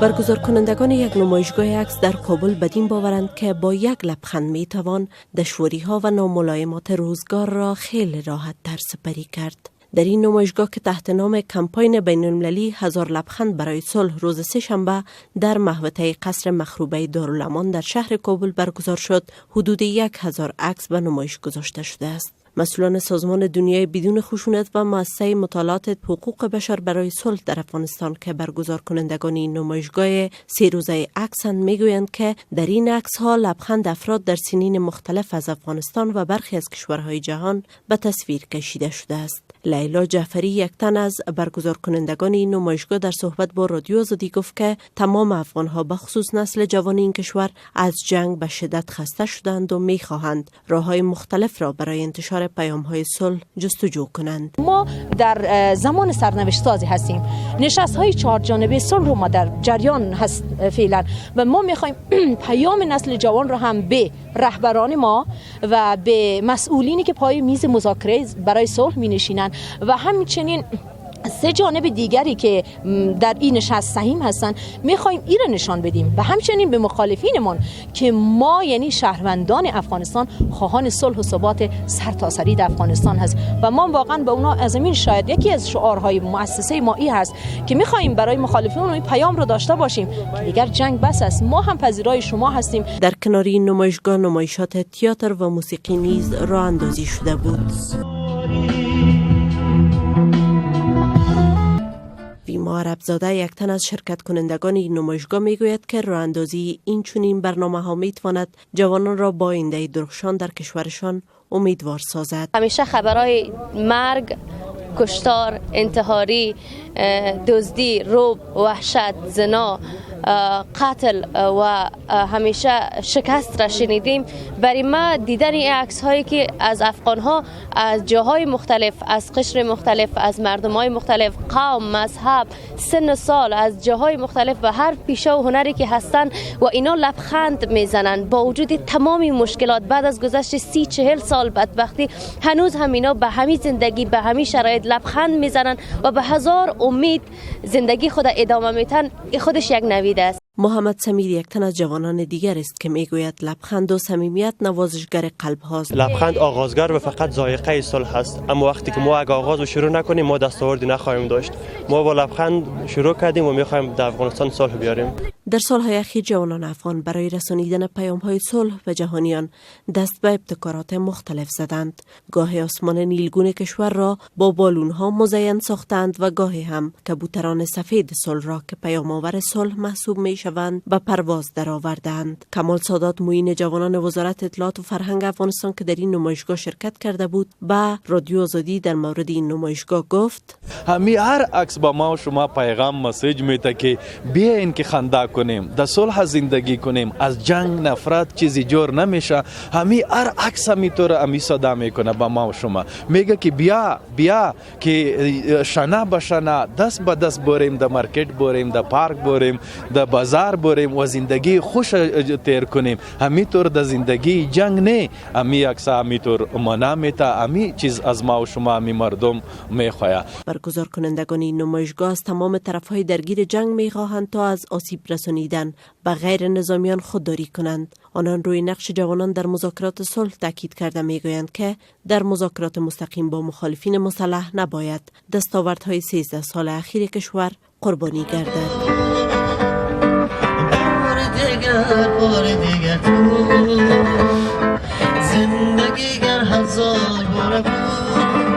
برگزار کنندگان یک نمایشگاه عکس در کابل بدین باورند که با یک لبخند می توان دشواری ها و ناملایمات روزگار را خیلی راحت تر سپری کرد. در این نمایشگاه که تحت نام کمپاین بین المللی 1000 لبخند برای صلح روز سه‌شنبه در محوطه قصر مخروبه دارالامان در شهر کابل برگزار شد، حدود 1000 عکس به نمایش گذاشته شده است. مسئولان سازمان دنیای بدون خشونت و مؤسسه مطالعات حقوق بشر برای صلح در افغانستان که برگزار کنندگان این نمایشگاه 3 روزه عکسند میگویند که در این عکس ها لبخند افراد در سنین مختلف از افغانستان و برخی از کشورهای جهان به تصویر کشیده شده است. لیلا جعفری، یک تن از برگزار کنندگان این نمایشگاه، در صحبت با رادیو آزادی گفت که تمام افغان ها، به خصوص نسل جوان این کشور، از جنگ به شدت خسته شدند و میخواهند راه های مختلف را برای انتشار پیام های صلح جستجو کنند. ما در زمان سرنوشت سازی هستیم. نشست های چهار جانبه صلح رو ما در جریان هست فعلا و ما میخوایم پیام نسل جوان رو هم به رهبران ما و به مسئولینی که پای میز مذاکره برای صلح می نشینند و همچنین سه جانب دیگری که در این نشست سهیم هستند، میخوایم این را نشان بدیم و همچنین به مخالفینمان که ما، یعنی شهروندان افغانستان، خواهان صلح و ثبات سرتاسری در افغانستان هست و ما واقعا به اونا از این شاید یکی از شعارهای مؤسسه ما ای هست که میخوایم برای مخالفین این پیام رو داشته باشیم که دیگر جنگ بس است، ما هم پذیرای شما هستیم. در کنار این نمایشگاه، نمایشات تئاتر و موسیقی نیز راه اندازی شده بود. ویما عربزاده، یک تن از شرکت کنندگان این نمایشگاه، میگوید که راه اندازی این چنین برنامه ها میتواند جوانان را با آینده درخشان در کشورشان امیدوار سازد. همیشه خبرهای مرگ، کشتار، انتحاری، دزدی، رعب، وحشت، زنا، قتل و همیشه شکست را شنیدیم. برای ما دیدن این عکس هایی که از افغان ها، از جاهای مختلف، از قشر مختلف، از مردم های مختلف، قوم، مذهب، سن و سال، از جاهای مختلف و هر پیشه و هنری که هستن و اینا لبخند میزنن با وجود تمامی مشکلات، بعد از گذشت 30-40 سال بدبختی، هنوز هم اینا به همین زندگی، به همین شرایط لبخند میزنن و به هزار امید زندگی خود ادامه میتن، خودش یک نوید است. محمد سمیر یک تن از جوانان دیگر است که میگوید لبخند و صمیمیت نوازشگر قلب هاست. لبخند آغازگر و فقط ذائقه صلح است، اما وقتی که ما اگه آغاز رو شروع نکنیم، ما دستاوردی نخواهیم داشت. ما با لبخند شروع کردیم و میخوایم در افغانستان صلح بیاریم. در سالهای اخیر جوانان افغان برای رسانیدن پیام های صلح به جهانیان دست به ابتکارات مختلف زدند. گاهی آسمان نیلگون کشور را با بالون ها مزین ساختند و گاهی هم کبوتران سفید صلح را که پیام آور صلح محسوب می شوند به پرواز درآوردند. کمال سادات، معین جوانان وزارت اطلاعات و فرهنگ افغانستان که در این نمایشگاه شرکت کرده بود، به رادیو آزادی در مورد این نمایشگاه گفت: همی هر عکس با ما و شما پیغام، message میته که بیاین که خندا کنیم، در صلح زندگی کنیم، از جنگ، نفرت چیزی جور نمیشه. همی هر عکس همی طور همی صدا میکنه با ما و شما، میگه که بیا بیا که شانه به شانه، دست به دست بریم، د market بریم، د پارک بریم، د بازار بریم و زندگی خوش تیر کنیم. همی طور د زندگی جنگ نه. همی عکس همی طور معنا میته، همی چیز از ما و شما، همی مردم میخواه. برگزار کنندگان این نمایشگاه از تمام طرفهای درگیر جنگ میخواهند تا از آسیب رسانیدن به غیر نظامیان خودداری کنند. آنان روی نقش جوانان در مذاکرات صلح تاکید کرده میگویند که در مذاکرات مستقیم با مخالفین مسلح نباید دستاوردهای 13 سال اخیر کشور قربانی گردد. بار دیگر تو زندگی گر هزار بار بود.